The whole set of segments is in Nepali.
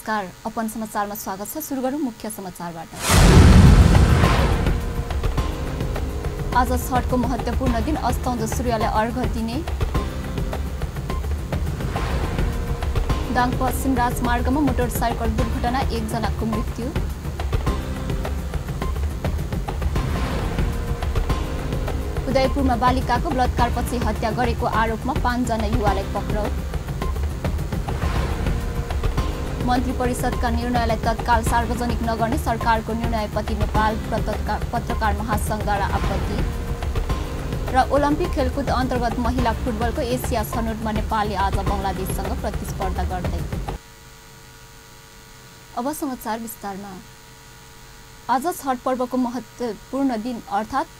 नमस्कार, अपन समाचारमा स्वागत छ। सुरु गरौँ मुख्य समाचारबाट। आज छठको महत्त्वपूर्ण दिन, अस्ताउँदो सूर्यलाई अर्घ दिने। दाङ पश्चिम राजमार्गमा मोटरसाइकल दुर्घटना, 1 जनाको मृत्यु। उदयपुरमा बालिकाको बलात्कारपछि हत्या गरेको आरोपमा 5 जना युवालाई पक्राउ। मन्त्री परिषदका निर्णयलाई तत्काल सार्वजनिक नगर्ने सरकारको निर्णयप्रति नेपाल पत्रकार महासंघद्वारा आपत्ति। र ओलम्पिक खेलकुद अन्तर्गत महिला फुटबलको एसिया छनौटमा नेपालले आज बङ्गलादेशसँग प्रतिस्पर्धा गर्दै। अब समाचार विस्तारमा। आज छठ पर्वको महत्त्वपूर्ण दिन अर्थात्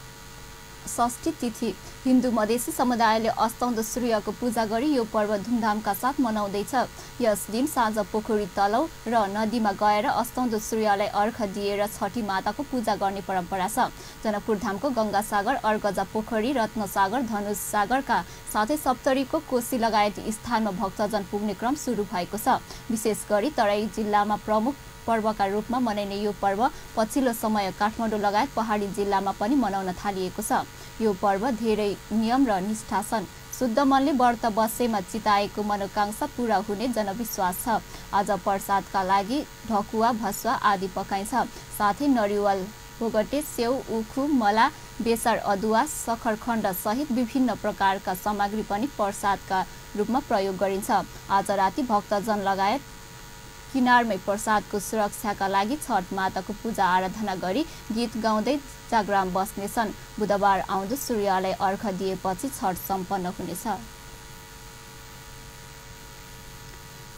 षष्ठी तिथि हिन्दू मधेसी समुदायले अस्ताउँदो सूर्यको पूजा गरी यो पर्व धुमधामका साथ मनाउँदैछ। यस दिन साँझ पोखरी तलाउ र नदीमा गएर अस्ताउँदो सूर्यलाई अर्घ दिएर छठी माताको पूजा गर्ने परम्परा छ। जनकपुर धामको गंगासागर, अर्गजा पोखरी, रत्नसागर, धनुष सागरका साथै सप्तरीको कोशी लगायत स्थानमा भक्तजन पुग्ने क्रम सुरु भएको छ। विशेष गरी तराई जिल्लामा प्रमुख पर्वका रूपमा मनाइने यो पर्व पछिल्लो समय काठमाडौँ लगायत पहाडी जिल्लामा पनि मनाउन थालिएको छ। यो पर्व धेरै नियम र निष्ठा छन्। शुद्ध मनले व्रत बसेमा चिताएको मनोकांक्षा पूरा हुने जनविश्वास छ। आज प्रसादका लागि ढकुवा, भसुवा आदि पकाइन्छ। साथै नरिवल, भोगटे, स्याउ, उखु, मला, बेसार, अदुवा, सखरखण्ड सहित विभिन्न प्रकारका सामग्री पनि प्रसादका रूपमा प्रयोग गरिन्छ। आज राति भक्तजन लगायत किनारमै प्रसादको सुरक्षाका लागि छठ माताको पूजा आराधना गरी गीत गाउँदै जागराम बस्नेछन्। बुधबार आउँदो सूर्यलाई अर्घ दिएपछि छठ सम्पन्न हुनेछ।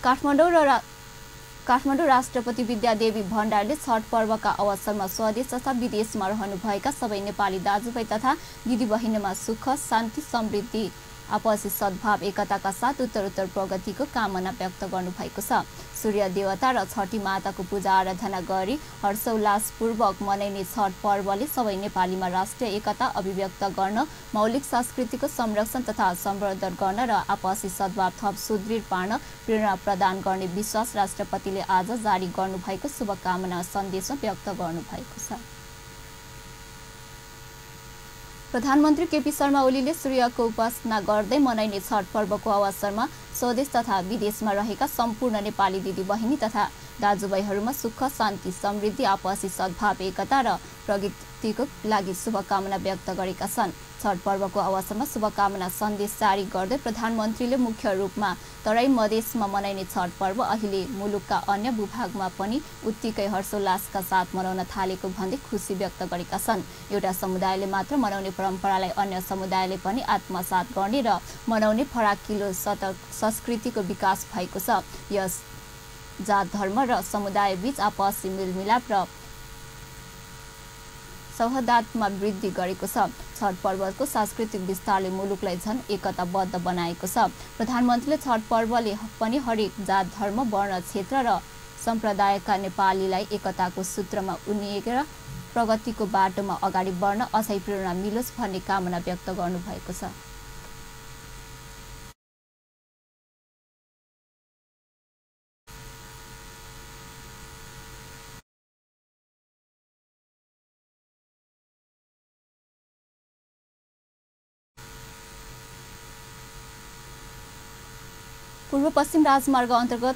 काठमाडौँ राष्ट्रपति विद्यादेवी भण्डारले छठ पर्वका अवसरमा स्वदेश तथा विदेशमा रहनुभएका सबै नेपाली दाजुभाइ तथा दिदीबहिनीमा सुख, शान्ति, समृद्धि, आपसी सद्भाव, एकताका साथ उत्तरोत्तर प्रगतिको कामना व्यक्त गर्नुभएको छ। सूर्य देवता र छठी माताको पूजा आराधना गरी हर्षोल्लासपूर्वक मनाइने छठ पर्वले सबै नेपालीमा राष्ट्रिय एकता अभिव्यक्त गर्न, मौलिक संस्कृतिको संरक्षण तथा सम्वर्धन गर्न र आपसी सद्भाव थप सुदृढ पार्न प्रेरणा प्रदान गर्ने विश्वास राष्ट्रपतिले आज जारी गर्नुभएको शुभकामना सन्देशमा व्यक्त गर्नुभएको छ। प्रधानमन्त्री केपी शर्मा ओलीले सूर्यको उपासना गर्दै मनाइने छठ पर्वको अवसरमा स्वदेश तथा विदेशमा रहेका सम्पूर्ण नेपाली दिदीबहिनी तथा दाजुभाइहरूमा सुख, शान्ति, समृद्धि, आपसी सद्भाव, एकता र प्रगतिको लागि शुभकामना व्यक्त गरेका छन्। छठ पर्वको अवसरमा शुभकामना सन्देश जारी गर्दै प्रधानमन्त्रीले मुख्य रूपमा तराई मधेसमा मनाइने छठ पर्व अहिले मुलुकका अन्य भूभागमा पनि उत्तिकै हर्षोल्लासका साथ मनाउन थालेको भन्दै खुसी व्यक्त गरेका छन्। एउटा समुदायले मात्र मनाउने परम्परालाई अन्य समुदायले पनि आत्मसात गर्ने र मनाउने फराकिलो संस्कृतिको विकास भएको छ। यस जात, धर्म र समुदाय बीच आपसी मेलमिलाप र सौहार्दमा वृद्धि गरेको छ। छठ पर्वको सांस्कृतिक विस्तारले मुलुकलाई झन एकताबद्ध बनाएको छ। प्रधानमन्त्रीले छठ पर्वले पनि हरेक जात, धर्म, वर्ण, क्षेत्र र सम्प्रदायका नेपालीलाई एकताको सूत्रमा उनिएर प्रगतिको बाटोमा अगाडि बढ्न अझै प्रेरणा मिलोस् भन्ने कामना व्यक्त गर्नुभएको छ। पूर्व पश्चिम राजमार्ग अन्तर्गत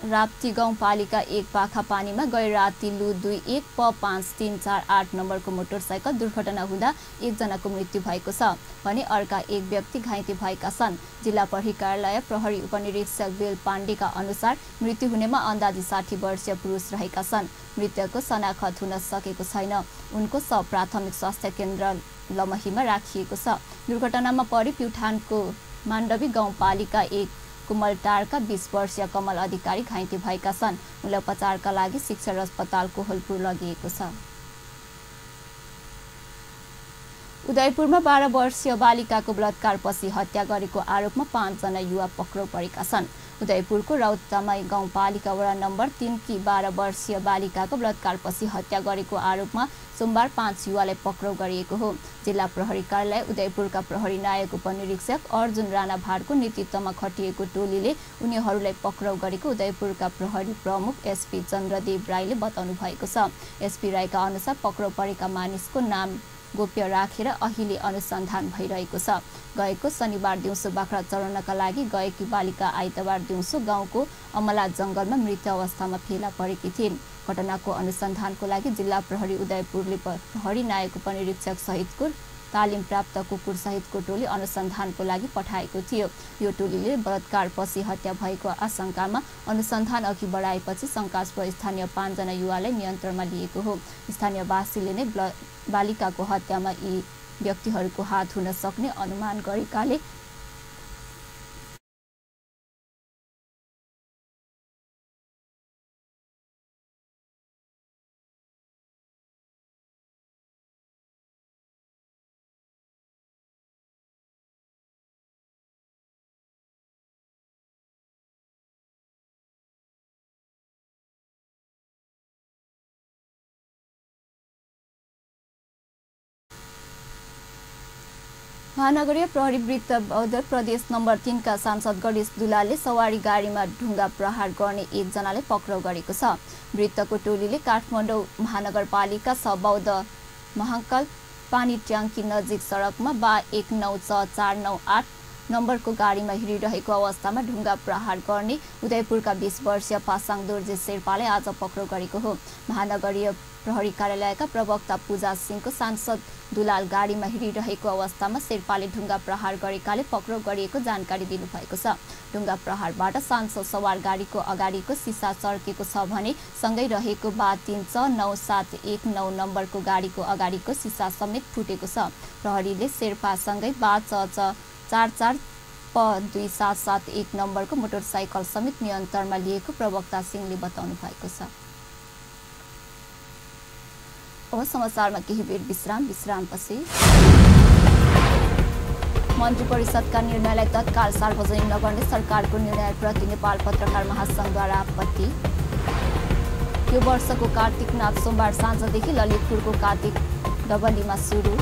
राप्ती गाउँपालिका 1 पाखा पानीमा गै राति लु 21 प 5348 नम्बरको मोटरसाइकल दुर्घटना हुँदा 1 जनाको मृत्यु भएको छ भने अर्का 1 व्यक्ति घाइते भएका छन्। जिल्ला प्रहरी कार्यालय प्रहरी उपनिरीक्षक बेल पाण्डेका अनुसार मृत्यु हुनेमा अन्दाजी 60 वर्षीय पुरुष रहेका छन्। मृतकको शनाखत हुन सकेको छैन। उनको शव प्राथमिक स्वास्थ्य केन्द्र लमहीमा राखिएको छ। दुर्घटनामा परि प्युठानको माण्डवी गाउँपालिका 1 कुमलटारका 20 वर्षीय कमल अधिकारी घाइते भएका छन्। उनलाई उपचारका लागि शिक्षण अस्पताल कोहलपुर लगिएको छ। उदयपुरमा 12 वर्षीय बालिकाको बलात्कारपछि हत्या गरेको आरोपमा 5 जना युवा पक्राउ परेका छन्। उदयपुरको रौतमाई गाउँपालिका वडा नम्बर 3 की 12 वर्षीय बालिकाको बलात्कारपछि हत्या गरेको आरोपमा सोमबार 5 युवालाई पक्राउ गरिएको हो। जिल्ला प्रहरी कार्यालय उदयपुरका प्रहरी नायक उपनिरीक्षक अर्जुन राणा भाटको नेतृत्वमा खटिएको टोलीले उनीहरूलाई पक्राउ गरेको उदयपुरका प्रहरी प्रमुख एसपी चन्द्रदेव राईले बताउनु भएको छ। एसपी राईका अनुसार पक्राउ परेका मानिसको नाम गोप्य राखेर अहिले अनुसन्धान भइरहेको छ। गएको शनिबार दिउँसो बाख्रा चराउनका लागि गएकी बालिका आइतबार दिउँसो गाउँको अमला जंगलमा मृत अवस्थामा फेला परेकी थिइन्। घटनाको अनुसन्धानको लागि जिल्ला प्रहरी उदयपुरले प्रहरी नायक उपनिरीक्षक सहितको तालिम प्राप्त कुकुर सहितको टोली अनुसन्धानको लागि पठाएको थियो। यो टोलीले बलात्कारपछि हत्या भएको आशंकामा अनुसन्धान अघि बढाएपछि शंकास्पद स्थानीय 5 जना युवालाई नियन्त्रणमा लिएको हो। स्थानीयवासीले नै बालिकाको हत्यामा यी व्यक्तिहरूको हात हुन सक्ने अनुमान गरेकाले महानगरीय प्रहरी वृत्त बौद्ध प्रदेश नम्बर 3 का सांसद गणेश दुलालले सवारी गाडीमा ढुङ्गा प्रहार गर्ने एकजनालाई पक्राउ गरेको छ। वृत्तको टोलीले काठमाडौँ महानगरपालिका 6 बौद्ध महाकाल पानी ट्याङ्की नजिक सडकमा 19648 नम्बरको गाडीमा हिँडिरहेको अवस्थामा ढुङ्गा प्रहार गर्ने उदयपुरका 20 वर्षीय पासाङ दोर्जे शेर्पालाई आज पक्राउ गरेको हो। महानगरीय प्रहरी कार्यालयका प्रवक्ता पूजा सिंहको सांसद दुलाल गाडीमा हिँडिरहेको अवस्थामा शेर्पाले ढुङ्गा प्रहार गरेकाले पक्राउ गरिएको जानकारी दिनुभएको छ। ढुङ्गा प्रहारबाट सांसद सवार गाडीको अगाडिको सिसा चर्केको छ भने सँगै रहेको 36971 नम्बरको गाडीको अगाडिको सिसा समेत फुटेको छ। प्रहरीले शेर्पासँगै 44 नम्बरको मोटरसाइकल समेत नियन्त्रणमा लिएको प्रवक्ता सिंहले बताउनु भएको छ। अब समाचारमा केही बेर विश्रामपछि मन्त्री परिषदका निर्णयलाई तत्काल सार्वजनिक नगर्ने सरकारको निर्णयप्रति नेपाल पत्रकार महासंघद्वारा आपत्ति। यो वर्षको कार्तिक नाच सोमबार साँझदेखि ललितपुरको कार्तिक डबलीमा सुरु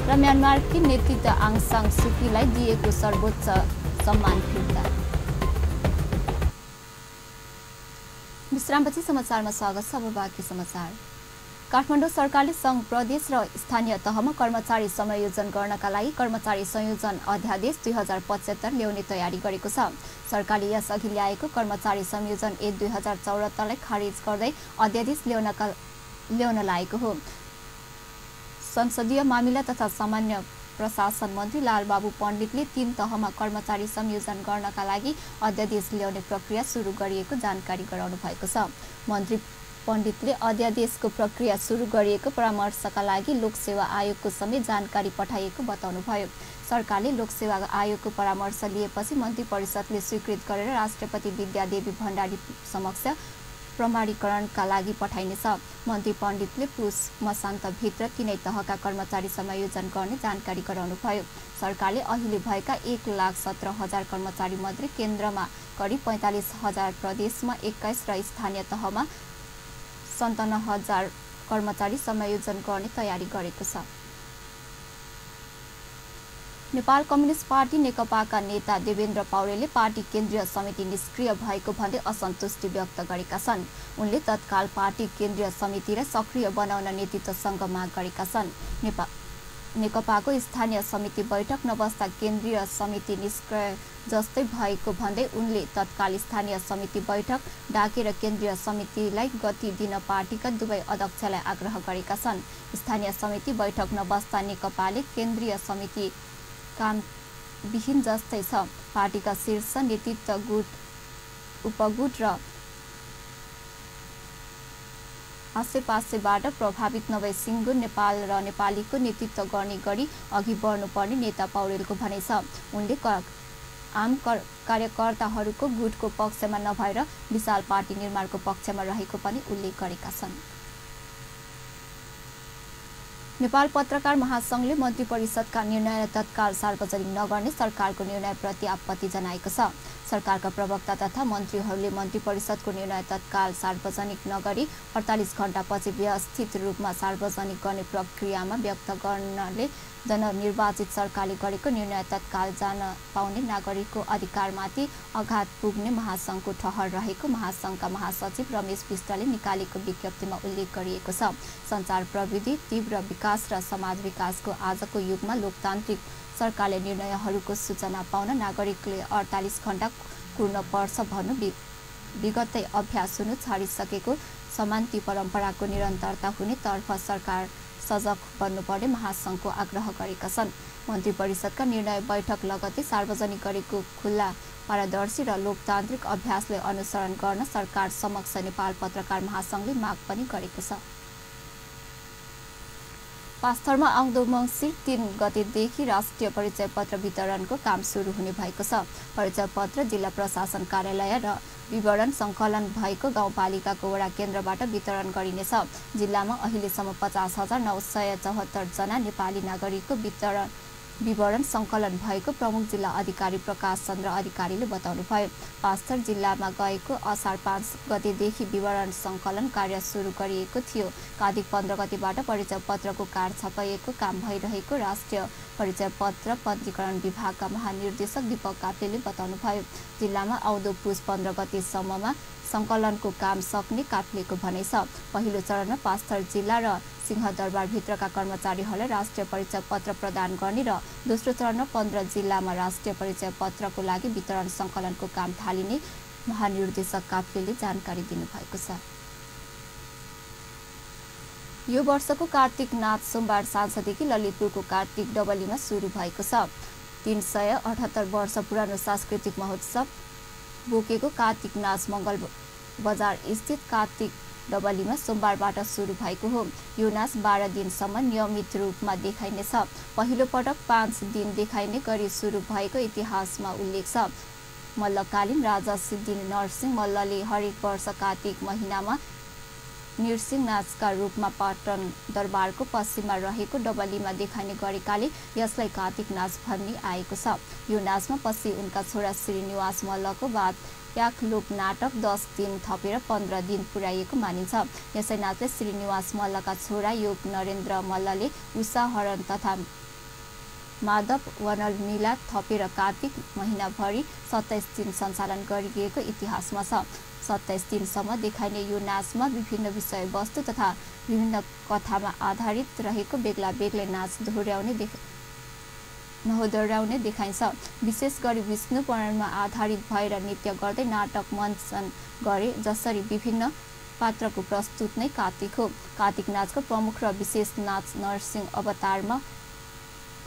र म्यानमारकी नेतृत्व आङ सान सुकीलाई दिएको सर्वोच्च सम्मान फिर्ता। विश्रामपछि समाचारमा स्वागत छ। अब बाँकी समाचार। काठमाडौँ सरकारले सङ्घ प्रदेश र स्थानीय तहमा कर्मचारी समायोजन गर्नका लागि कर्मचारी संयोजन अध्यादेश 2075 ल्याउने तयारी गरेको छ। सरकारले यसअघि ल्याएको कर्मचारी संयोजन ऐन 2074लाई खारेज गर्दै अध्यादेश ल्याउन लागेको हो। संसदीय मामिला तथा सामान्य प्रशासन मन्त्री लालबाबु पण्डितले 3 तहमा कर्मचारी संयोजन गर्नका लागि अध्यादेश ल्याउने प्रक्रिया सुरु गरिएको जानकारी गराउनु भएको छ। मन्त्री पण्डितले अध्यादेशको प्रक्रिया सुरु गरिएको परामर्शका लागि लोकसेवा आयोगको समेत जानकारी पठाइएको बताउनुभयो। सरकारले लोकसेवा आयोगको परामर्श लिएपछि मन्त्री परिषदले स्वीकृत गरेर राष्ट्रपति विद्यादेवी भण्डारी समक्ष प्रमाणीकरणका लागि पठाइनेछ। मन्त्री पण्डितले पुस मसान्तभित्र 3 तहका कर्मचारी समायोजन गर्ने जानकारी गराउनुभयो। सरकारले अहिले भएका 1,17,000 कर्मचारी मध्ये केन्द्रमा करिब 45,000, प्रदेशमा 21 र स्थानीय तहमा 57,000 कर्मचारी समायोजन गर्ने तयारी गरेको छ। नेपाल कम्युनिस्ट पार्टी नेकपाका नेता देवेन्द्र पौडेलले पार्टी केन्द्रीय समिति निष्क्रिय भएको भन्दै असन्तुष्टि व्यक्त गरेका छन्। उनले तत्काल पार्टी केन्द्रीय समितिलाई सक्रिय बनाउन नेतृत्वसँग माग गरेका छन्। नेकपाको स्थानीय समिति बैठक नबस्दा केन्द्रीय समिति निष्क्रिय जस्तै भएको भन्दै उनले तत्काल स्थानीय समिति बैठक डाकेर केन्द्रीय समितिलाई गति दिन पार्टीका दुवै अध्यक्षलाई आग्रह गरेका छन्। स्थानीय समिति बैठक नबस्दा नेकपाले केन्द्रीय समिति काम विहीन जस्तै छ। पार्टीका शीर्ष नेतृत्व गुट, उपगुट र आसेपासेबाट प्रभावित नभई सिङ्गो नेपाल र नेपालीको नेतृत्व गर्ने गरी अघि बढ्नुपर्ने नेता पौडेलको भनाइ छ। उनले आम कार्यकर्ताहरूको गुटको पक्षमा नभएर विशाल पार्टी निर्माणको पक्षमा रहेको पनि उल्लेख गरेका छन्। नेपाल पत्रकार महासंघले मन्त्री परिषदका निर्णय तत्काल सार्वजनिक नगर्ने सरकारको निर्णयप्रति आपत्ति जनाएको छ। सरकारका प्रवक्ता तथा मन्त्रीहरूले मन्त्री परिषदको निर्णय तत्काल सार्वजनिक नगरी 48 घण्टापछि व्यवस्थित रूपमा सार्वजनिक गर्ने प्रक्रियामा व्यक्त गर्नले जननिर्वाचित सरकारले गरेको निर्णय तत्काल जान पाउने नागरिकको अधिकारमाथि आघात पुग्ने महासंघको ठहर रहेको महासंघका महासचिव रमेश विष्टले निकालेको विज्ञप्तिमा उल्लेख गरिएको छ। सञ्चार प्रविधि तीव्र विकास र समाज विकासको आजको युगमा लोकतान्त्रिक सरकारले निर्णयहरूको सूचना पाउन नागरिकले 48 घण्टा कुर्न पर्छ भन्नु विगतै अभ्यास हुनु छाडिसकेको समान्ति परम्पराको निरन्तरता हुने तर्फ सरकार सजग बन्नुपर्ने महासंघको आग्रह गरेका छन्। मन्त्री परिषदका निर्णय बैठक लगत्तै सार्वजनिक गरेको खुल्ला पारदर्शी र लोकतान्त्रिक अभ्यासले अनुसरण गर्न सरकार समक्ष नेपाल पत्रकार महासंघले माग पनि गरेको छ। पास्थरमा आउँदो मङ्सिर 3 गतेदेखि राष्ट्रिय परिचय पत्र वितरणको काम सुरु हुने भएको छ। परिचय पत्र जिल्ला प्रशासन कार्यालय र विवरण सङ्कलन भएको गाउँपालिकाको वडा केन्द्रबाट वितरण गरिनेछ। जिल्लामा अहिलेसम्म 50,974 जना नेपाली नागरिकको विवरण सङ्कलन भएको प्रमुख जिल्ला अधिकारी प्रकाश चन्द्र अधिकारीले बताउनुभयो। पास्थर जिल्लामा गएको असार 5 गतेदेखि विवरण सङ्कलन कार्य सुरु गरिएको थियो। कार्तिक 15 गतेबाट परिचय पत्रको कार्ड छपाइएको काम भइरहेको राष्ट्रिय परिचय पत्र पञ्जीकरण विभागका महानिर्देशक दीपक काप्लेले बताउनुभयो। जिल्लामा आउँदो पुस 15 गतेसम्ममा सङ्कलनको काम सक्ने काप्लेको भनाइ छ। पहिलो चरणमा पास्थर जिल्ला र सिंहदरबारभित्रका कर्मचारीहरूलाई राष्ट्रिय परिचय पत्र प्रदान गर्ने र दोस्रो चरणमा 15 जिल्लामा राष्ट्रिय परिचय पत्रको लागि वितरण सङ्कलनको काम थालिने महानिर्देशक काप्लेले जानकारी दिनुभएको छ। यो वर्षको कार्तिक नाच सोमबार साँझदेखि ललितपुरको कार्तिक डबलीमा सुरु भएको छ। 378 वर्ष पुरानो सांस्कृतिक महोत्सव बोकेको कार्तिक नाच मङ्गल बजार स्थित कार्तिक डबलीमा सोमबारबाट सुरु भएको हो। यो नाच 12 दिनसम्म नियमित रूपमा देखाइनेछ। पहिलो पटक 5 दिन देखाइने गरी सुरु भएको इतिहासमा उल्लेख छ। मल्लकालीन राजा सिद्धि नरसिंह मल्लले हरेक वर्ष कार्तिक महिनामा नृसिंह नाचका रूपमा पाटन दरबारको पश्चिममा रहेको डबलीमा देखाइने गरेकाले यसलाई कार्तिक नाच भन्ने आएको छ। यो नाचमा पछि उनका छोरा श्रीनिवास मल्लको बाद एक लोक नाटक 10 दिन थपेर 15 दिन पुर्याइएको मानिन्छ। यसै नाचले श्रीनिवास मल्लका छोरा योग नरेन्द्र मल्लले उषा हरण तथा माधव वनलमिला थपेर कार्तिक महिनाभरि 27 दिन सञ्चालन गरिएको इतिहासमा छ। 27 दिनसम्म देखाइने यो नाचमा विभिन्न विषयवस्तु तथा विभिन्न कथामा आधारित रहेको बेग्ला बेग्लै नाच नहोदोर्याउने देखाइन्छ। विशेष गरी विष्णु पुराणमा आधारित भएर नृत्य गर्दै नाटक मञ्चन गरे। जसरी विभिन्न पात्रको प्रस्तुत नै कार्तिक हो। कार्तिक नाचको प्रमुख र विशेष नाच नरसिंह अवतारमा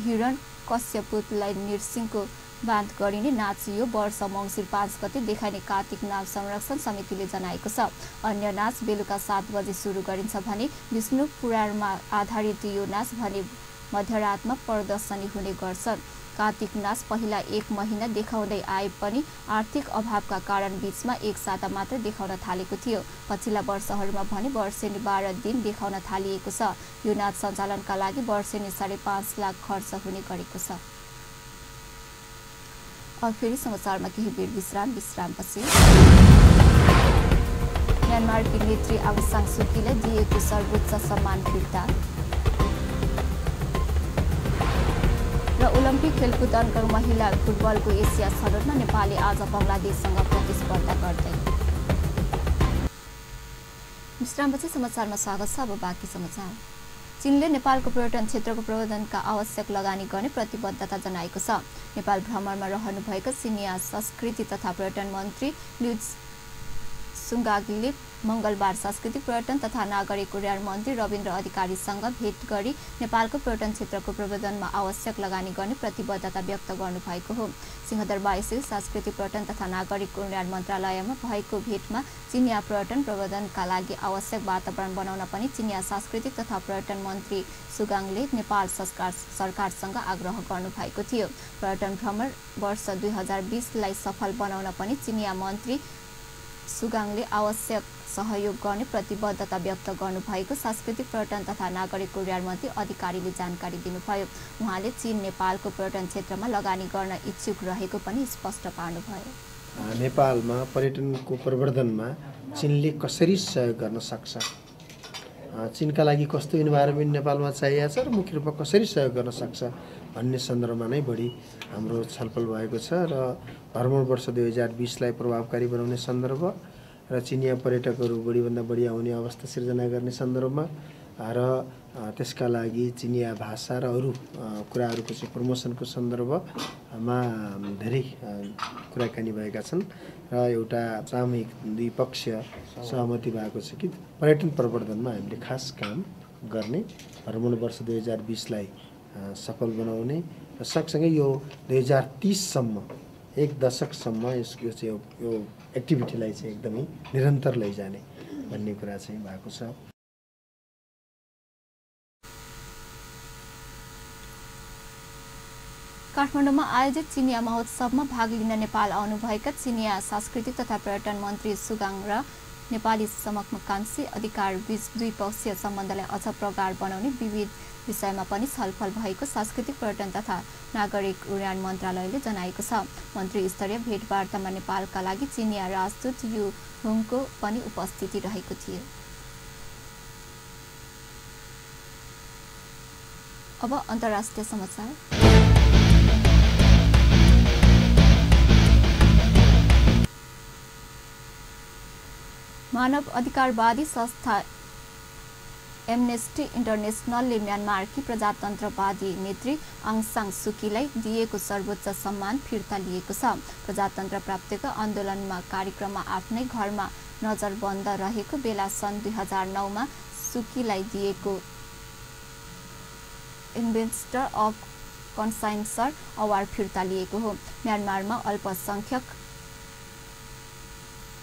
हिरण कश्यपलाई नृसिंहको बाँध गरिने नाच यो वर्ष मङ्सिर 5 गते देखाइने कार्तिक नाच संरक्षण समितिले जनाएको छ। अन्य नाच बेलुका 7 बजे सुरु गरिन्छ भने विष्णु पुराणमा आधारित यो नाच भने मध्यरातमा प्रदर्शनी हुने गर्छ। कार्तिक नाच पहिला 1 महिना देखाउँदै आए पनि आर्थिक अभावका कारण बीचमा 1 साता मात्र देखाउन थालेको थियो। पछिल्ला वर्षहरूमा भने वर्षेनी 12 दिन देखाउन थालिएको छ। यो नाच सञ्चालनका लागि वर्षेनी 5.5 लाख खर्च हुने गरेको छ। अब फेरि समाचारमा केही बेर विश्रामपछि म्यानमारकी नेत्री आङ सान सुकीलाई दिएको सर्वोच्च सम्मान फिर्ता र ओलम्पिक खेलकुद अन्तर्गत महिला फुटबलको एसिया छनौटमा नेपालले आज बङ्गलादेशसँग प्रतिस्पर्धा गर्दै। विश्रामपछि समाचारमा स्वागत छ। अब बाँकी समाचार। चीनले नेपालको पर्यटन क्षेत्रको प्रवर्धनका आवश्यक लगानी गर्ने प्रतिबद्धता जनाएको छ। नेपाल भ्रमणमा रहनुभएका चिनिया संस्कृति तथा पर्यटन मन्त्री लिउ सुङ्गागीले मङ्गलबार सांस्कृतिक पर्यटन तथा नागरिक उड्डयन मन्त्री रविन्द्र अधिकारीसँग भेट गरी नेपालको पर्यटन क्षेत्रको प्रवर्धनमा आवश्यक लगानी गर्ने प्रतिबद्धता व्यक्त गर्नुभएको हो। सिंहदरबारस्थित सांस्कृतिक पर्यटन तथा नागरिक उड्डयन मन्त्रालयमा भएको भेटमा चिनिया पर्यटन प्रवर्धनका लागि आवश्यक वातावरण बनाउन पनि चिनिया सांस्कृतिक तथा पर्यटन मन्त्री सुगाङले नेपाल सरकारसँग आग्रह गर्नुभएको थियो। पर्यटन भ्रमण वर्ष 2020 लाई सफल बनाउन पनि चिनिया मन्त्री सुगाङले आवश्यक सहयोग गर्ने प्रतिबद्धता व्यक्त गर्नुभएको सांस्कृतिक पर्यटन तथा नागरिक उड्डयन मन्त्री अधिकारीले जानकारी दिनुभयो। उहाँले चीन नेपालको पर्यटन क्षेत्रमा लगानी गर्न इच्छुक रहेको पनि स्पष्ट पार्नुभयो। नेपालमा पर्यटनको प्रवर्धनमा चीनले कसरी सहयोग गर्न सक्छ, चीनका लागि कस्तो इन्भाइरोमेन्ट नेपालमा चाहिएको छ र मुख्य रूपमा कसरी सहयोग गर्न सक्छ भन्ने सन्दर्भमा नै बढी हाम्रो छलफल भएको छ र भ्रमण वर्ष 2020लाई प्रभावकारी बनाउने सन्दर्भ र चिनिया पर्यटकहरू बढीभन्दा बढी आउने अवस्था सिर्जना गर्ने सन्दर्भमा र त्यसका लागि चिनिया भाषा र अरू कुराहरूको चाहिँ प्रमोसनको सन्दर्भमा धेरै कुराकानी भएका छन् र एउटा सामूहिक द्विपक्षीय सहमति भएको छ कि पर्यटन प्रवर्धनमा हामीले खास काम गर्ने, भ्रमण वर्ष 2020लाई सफल बनाउने र सँगसँगै यो 2030सम्म एक दशकसम्म यसको चाहिँ यो एक्टिभिटीलाई चाहिँ एकदमै निरन्तर लैजाने भन्ने कुरा चाहिँ भएको छ। काठमाडौँमा आयोजित चिनिया महोत्सवमा भाग लिन नेपाल आउनुभएका चिनिया सांस्कृतिक तथा पर्यटन मन्त्री सुगाङ र नेपाली समकांक्षी अधिकार बीच द्विपक्षीय सम्बन्धलाई अझ प्रगाढ बनाउने विविध विषयमा पनि छलफल भएको सांस्कृतिक पर्यटन तथा नागरिक उड्डयन मन्त्रालयले जनाएको छ। मन्त्री स्तरीय भेटवार्तामा नेपालका लागि चिनिया राजदूत यु हुङको पनि उपस्थिति रहेको थियो। अब अन्तर्राष्ट्रिय समाचार। मानव अधिकारवादी संस्था एमनेस्टी इन्टरनेशनलले म्यानमारकी प्रजातन्त्रवादी नेत्री आङ सान सुकीलाई दिएको सर्वोच्च सम्मान फिर्ता लिएको छ। प्रजातन्त्र प्राप्तिको आन्दोलनमा कार्यक्रममा आफ्नै घरमा नजरबन्द रहेको बेला सन् 2009मा सुकीलाई दिएको एम्बेसडर अफ कन्साइन्सर अवार्ड फिर्ता लिएको हो। म्यानमारमा अल्पसंख्यक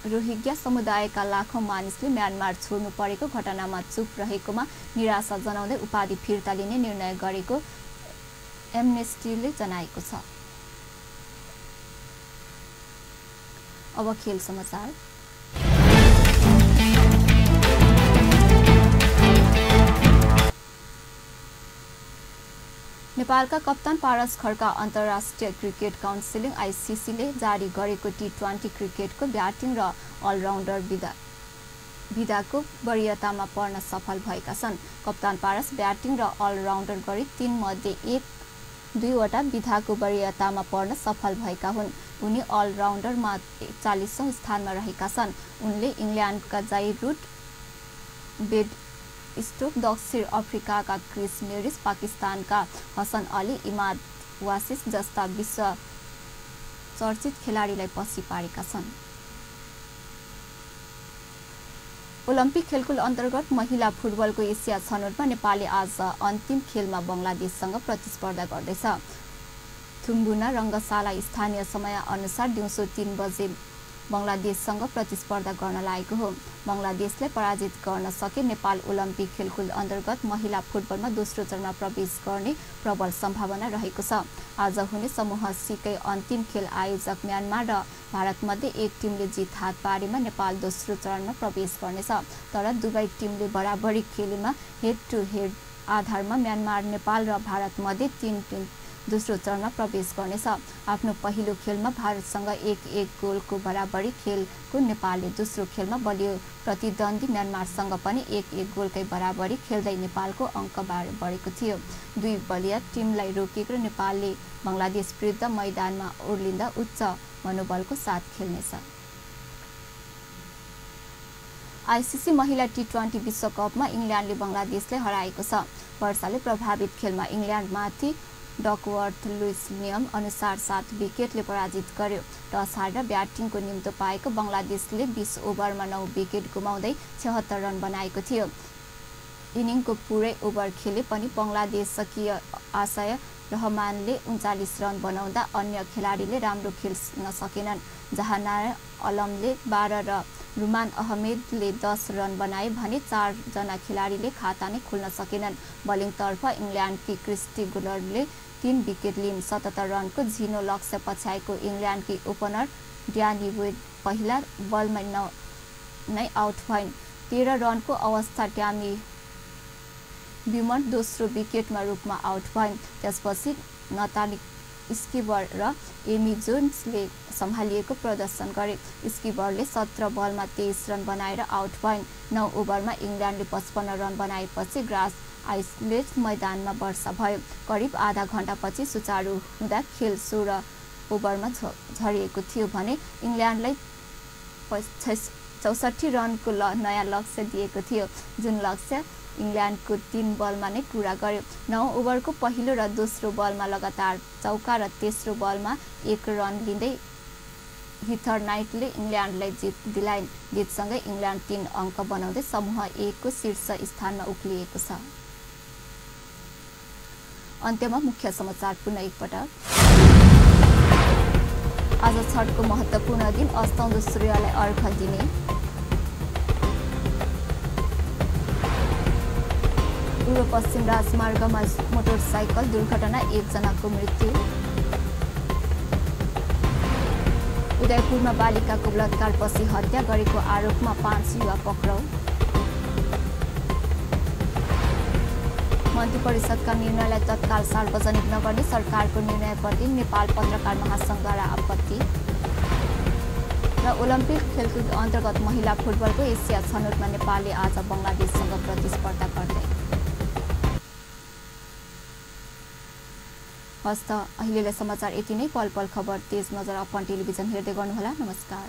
रोहिंग्या समुदायका लाखौं मानिसले म्यानमार छोड्नु परेको घटनामा चुप रहेकोमा निराशा जनाउँदै उपाधि फिर्ता लिने निर्णय गरेको एमनेस्टीले जनाएको छ। अब खेल समाचार। नेपालका कप्तान पारस खड्का अन्तर्राष्ट्रिय क्रिकेट काउन्सिलले आईसीसीले जारी गरेको टी20 क्रिकेटको ब्याटिङ र अलराउन्डर विधाको वरियतामा पर्न सफल भएका छन्। कप्तान पारस ब्याटिङ र अलराउन्डर गरी 3 मध्ये 1-2वटा विधाको वरियतामा पर्न सफल भएका हुन्। उनी अलराउन्डरमा 41औं स्थानमा रहेका छन्। उनले इङ्ल्यान्डका जाइर रुट, बेड स्टोक, दक्षिण अफ्रिकाका क्रिस मेरिस, पाकिस्तानका हसन अली, इमाद वासिस जस्ता विश्व चर्चित खेलाडीलाई पछि पारेका छन्। ओलम्पिक खेलकुद अन्तर्गत महिला फुटबलको एसिया छनौटमा नेपालले आज अन्तिम खेलमा बङ्गलादेशसँग प्रतिस्पर्धा गर्दैछ। थुम्बुना रङ्गशाला स्थानीय समय अनुसार दिउँसो 3 बजे बङ्गलादेशसँग प्रतिस्पर्धा गर्न लागेको हो। बङ्गलादेशलाई पराजित गर्न सके नेपाल ओलम्पिक खेलकुद अन्तर्गत महिला फुटबलमा दोस्रो चरणमा प्रवेश गर्ने प्रबल सम्भावना रहेको छ। आज हुने समूह सीकै अन्तिम खेल आयोजक म्यानमार र भारतमध्ये एक टिमले जित हात पारेमा नेपाल दोस्रो चरणमा प्रवेश गर्नेछ। तर दुवै टिमले बराबरी खेलमा हेड टु हेड आधारमा म्यानमार, नेपाल र भारतमध्ये 3 टिम दोस्रो चरणमा प्रवेश गर्नेछ। आफ्नो पहिलो खेलमा भारतसँग 1-1 गोलको बराबरी खेलको नेपालले दोस्रो खेलमा बलियो प्रतिद्वन्दी म्यानमारसँग पनि 1-1 गोलकै बराबरी खेल्दै नेपालको अङ्क बढेको थियो। दुई बलिया टिमलाई रोकेको नेपालले बङ्गलादेश विरुद्ध मैदानमा ओर्लिँदा उच्च मनोबलको साथ खेल्नेछ। आईसीसी महिला टी20 विश्वकपमा इङ्ल्यान्डले बङ्गलादेशलाई हराएको छ। वर्षाले प्रभावित खेलमा इङ्ल्यान्डमाथि डकवर्थ लुइस नियम अनुसार 7 विकेटले पराजित गर्यो। टस हारेर ब्याटिङको निम्तो पाएको बङ्गलादेशले 20 ओभरमा 9 विकेट गुमाउँदै 76 रन बनाएको थियो। इनिङको पुरै ओभर खेले पनि बङ्गलादेशकी आशय रहमानले 39 रन बनाउँदा अन्य खेलाडीले राम्रो खेल्न सकेनन्। जहानारा आलमले 12 र रुमान अहमेदले 10 रन बनाए भने 4 जना खेलाडीले खाता नै खोल्न सकेनन्। बलिङतर्फ इङ्ल्यान्डकी क्रिस्टी गुलरले 3 विकेट लिइन्। 77 रनको झिनो लक्ष्य पछ्याएको इङ्ल्यान्डकी ओपनर ड्यानी वेड पहिला बलमा नै आउट भइन्। 13 रनको अवस्था ट्यामी ब्युमन दोस्रो विकेटमा रूपमा आउट भइन्। त्यसपछि नताली स्किबर र एमी जोन्सले सम्हालिएको प्रदर्शन गरे। स्किबरले 17 बलमा 23 रन बनाएर आउट भइन्। 9 ओभरमा इङ्ल्यान्डले 55 रन बनाएपछि ग्रास आइसलेट मैदानमा वर्षा भयो। करिब आधा घण्टापछि सुचारू हुँदा खेल 16 ओभरमा झरिएको थियो भने इङ्ल्यान्डलाई 64 रनको नयाँ लक्ष्य दिएको थियो, जुन लक्ष्य इङ्ल्यान्डको 3 बलमा नै पुरा गर्यो। 9 ओभरको पहिलो र दोस्रो बलमा लगातार चौका र तेस्रो बलमा 1 रन लिँदै हिथर नाइटले इङ्ल्यान्डलाई जित दिलाइन्। जितसँगै इङ्ल्यान्ड 3 अङ्क बनाउँदै समूह ए को शीर्ष स्थानमा उक्लिएको छ। अन्त्यमा मुख्य समाचार पुनः एकपटक। आज छठको महत्त्वपूर्ण दिन, अस्ताउँदो सूर्यलाई अर्घ दिने। पूर्व पश्चिम राजमार्गमा मोटरसाइकल दुर्घटना, 1 जनाको मृत्यु। उदयपुरमा बालिकाको बलात्कारपछि हत्या गरेको आरोपमा 5 युवा पक्राउ। मन्त्री परिषदका निर्णयलाई तत्काल सार्वजनिक नगर्ने सरकारको निर्णयप्रति नेपाल पत्रकार महासङ्घद्वारा आपत्ति। र ओलम्पिक खेलकुद अन्तर्गत महिला फुटबलको एसिया छनौटमा नेपालले आज बङ्गलादेशसँग प्रतिस्पर्धा गर्दै। हस्त अहिलेलाई समाचार यति नै। पल पल खबर तेज नजर अपन टेलिभिजन हेर्दै गर्नुहोला। नमस्कार।